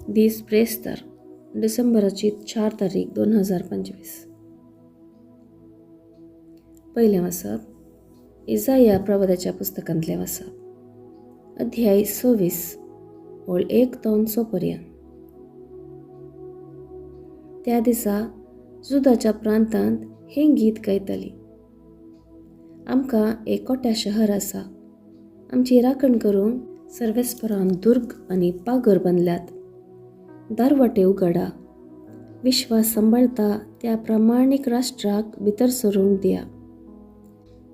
दीस ब्रेस्तार डिसेंबराची 4 तारीख 2025. पयलें वाचप इजाया प्रवादाच्या पुस्तकांतलें वाचप, अध्याय 26 ओळ 1 ते 6 पर्यंत. त्या दिसा जुदाच्या प्रांतांत हें गीत गायताली. आमकां एक कोट्या शहर आसा, आमची राखण करूंक सर्वेस्परान दुर्ग आनी पागर बांदल्यात. दारवाटे उगडा, विश्वास सांबाळता त्या प्रामाणीक राष्ट्राक भितर सरूंक दिया.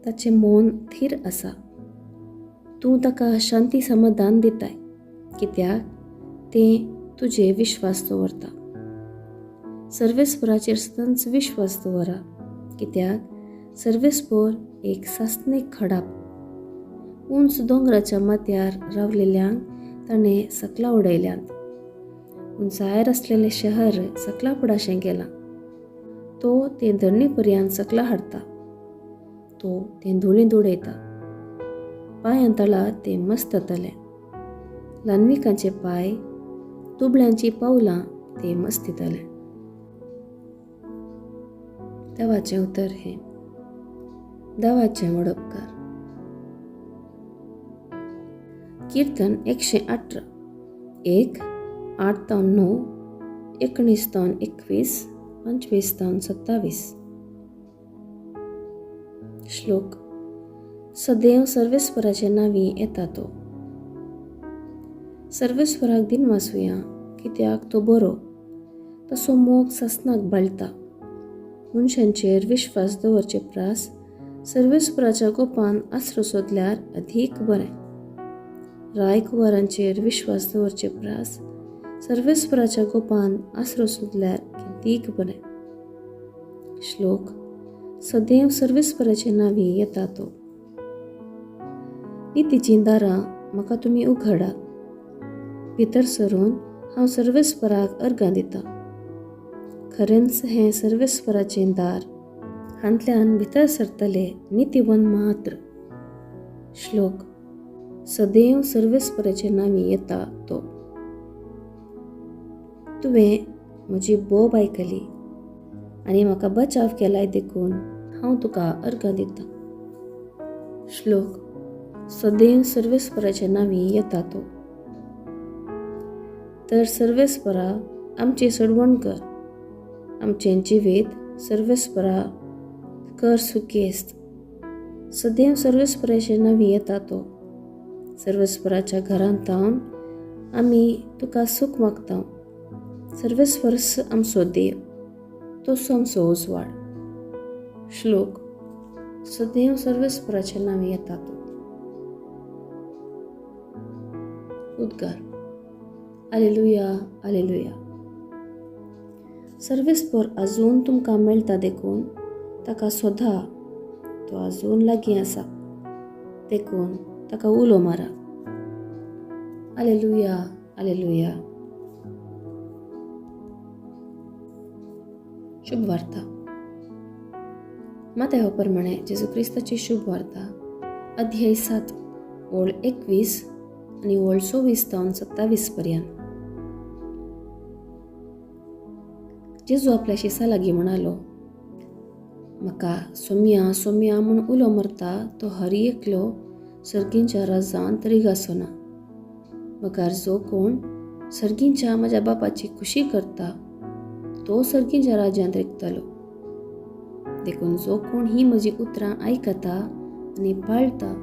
ताचें मन थीर आसा, तूं ताका शांती समाधान दिताय, कित्याक तें तुजे विश्वास दवरता. सर्वेस्पराचेर सदांच विश्वास दवरा, कित्याक सर्वेस्पर एक सासणीक खडाप. उंच दोंगराच्या माथ्यार रावलेल्यांक ताणें सकला उडयल्यांत. उंचायर आसलेलें शहर सकला पडाशें गेलां. तो तें धरणी पर्यंत सकला हाडटा, तो तें धुळींत उडयता. पांयां तळा तें मस्त जातलें. ल्हानविकांचे पांय, दुबळ्यांचीं पावलां तें मस्त दितलें. देवाचें उतर हें. देवाचें वडपकार. कीर्तन 118, 1, 8 ते 9, 19 ते 21, 25 ते 27. श्लोक. सदैव सर्वेस्पराचे नांवी येता तो. सर्वेस्पराक दिनवासुया, कित्याक तो बरो, तसो मोग सासणाक बाळटा. मनशांचेर विश्वास दवरचे प्रास सर्वेस्पराच्या गोपान आसरो सोदल्यार अधीक बरें. रायकुवारांचेर विश्वास दवरचे प्रास सर्वेस्पराच्या गोपान आसरो सोदल्यार कितीक बरें. श्लोक. सदैव सर्वेस्पराचे नांवी येता तो. नितीचीं दारां म्हाका तुमी उघडात, भितर सरून हांव सर्वेस्पराक अर्गां दितां. खरेंच हें सर्वेस्पराचें दार, हांतल्यान भितर सरतले नितीवन मात्र. श्लोक. सदैव सर्वेस्पराचे नांवी येता तो. तुवें म्हजी बोब आयकली आनी म्हाका बचाव केलाय, देखून हांव तुका अर्गां दितां. श्लोक. सदैव सर्वेस्पराचे नांवी येता तो. तर सर्वेस्परा आमची सोडवण कर, आमचें जिवीत सर्वेस्परा कर सुखेस्त. सदैव सर्वेस्पराचे नांवी येता तो. सर्वेस्पराच्या घरांत तावन आमी तुका सूख मागता. सर्वेस्पर आमचो देव, तोच आमचो उजवाड. श्लोक. सदैव सर्वेस्पराचे नांवी येता तो. उद्गार. आलेलुया, आलेलुया. सर्वेस्पर अजून तुमकां मेळटा देखून ताका सोदा. तो अजून लागीं आसा, देखून ताका उलो मारा. आलेलुया, आलेलुया. शुभ वार्ता. मात्या प्रमाणे जेजू क्रिस्ताची शुभ वार्ता, अध्याय 7, ओळ 21 आनी ओळ 24 ते 27 पर्यंत. जेजू आपल्या शिसा लागीं म्हणालो, म्हाका सोम्या सोम्या म्हूण उलो मारता तो हर एकलो सर्गींच्या राजांत रिगासो ना, मगर जो कोण सर्गींच्या म्हज्या बापाची खुशी करता तो सर्गींच्या राज्यांत रिगतलो. देखून जो कोण ही म्हजी उतरां आयकता आनी पाळटा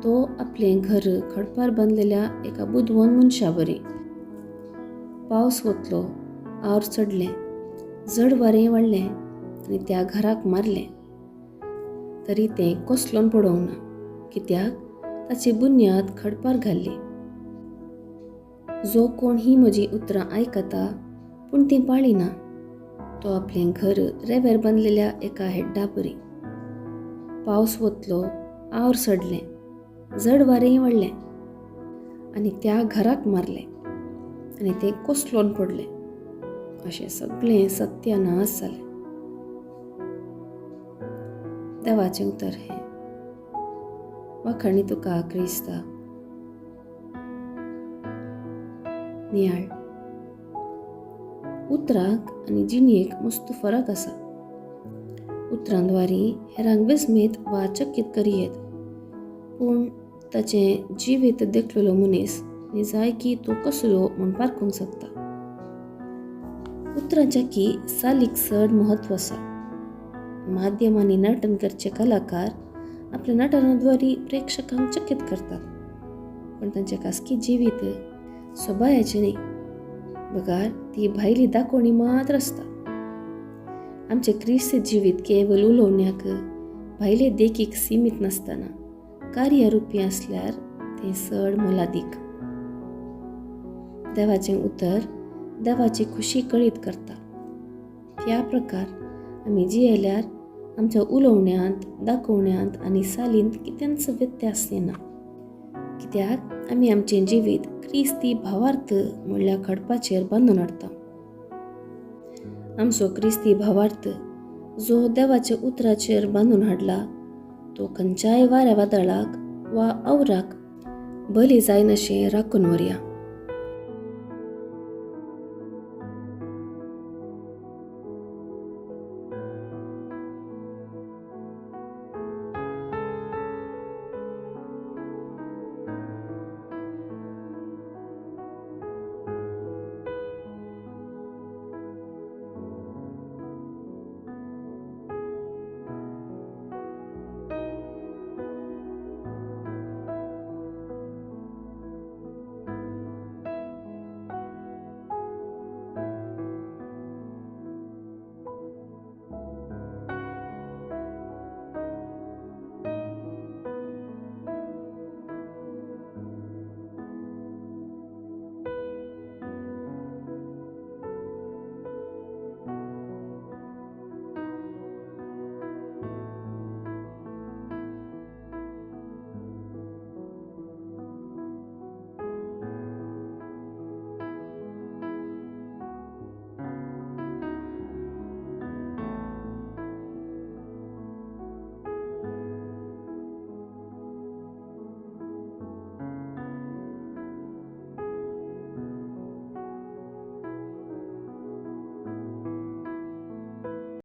तो आपलें घर खडपार बांदलेल्या एका बुदवंत मनशा बरी. पावस वतलो, आवर चडलें, जड वारें वाडलें आनी त्या घराक मारलें, तरी तें कोसलोन पडोवंक ना, कित्याक ताची बुन्याद खडपार घाल्ली. जो कोण ही म्हजी उतरां आयकता पूण तीं पाळिना तो आपलें घर रेव्यार बांदलेल्या एका हेड्डा बरी. पावस वतलो, आवर सडलें, जड वारेंय वाडलें आनी त्या घराक मारलें आनी तें कोसलोन पडलें. अशें सगळें सत्यानाश जालें. देवाचें उतर हें. वाखाणी तुका क्रिस्ता. नियाळ. उतराक आनी जिणेक मस्त फरक आसा. उतरांद्वारी हेरांक विस्मीत वा चकीत करयेत, पूण ताचें जिवीत देखलेलो मनीस निजायकी तो कसलो म्हूण पारखूंक शकता. उतरांच्या की सालीक चड म्हत्व आसा. माध्यमांनी नटन करचे कलाकार आपल्या नटनाद्वारी प्रेक्षकांक चकीत करतात, पूण तांचें खासगी जिवीत सोबायाचें न्ही, बगार ती भायली दाखोवणी मात्र आसता. आमचें क्रिस्ती जिवीत केवल उलोवण्याक भायले देखीक सिमीत नासतना कार्यरुपी आसल्यार तें चड मोलादीक. देवाचें उतर देवाची खुशी कळीत करता. ह्या प्रकार आमी जियेल्यार आमच्या उलोवण्यांत, दाखोवण्यांत आनी सालींत कितेंच व्यत्यास येना, कित्याक आमी आमचें जिवीत क्रिस्ती भावार्थ म्हणल्यार खडपाचेर बांदून हाडटा. आमचो क्रिस्ती भावार्थ जो देवाच्या उतराचेर बांदून हाडला तो खंयच्याय वाऱ्या वादळाक वा आवराक बली जायनाशें राखून व्हरया.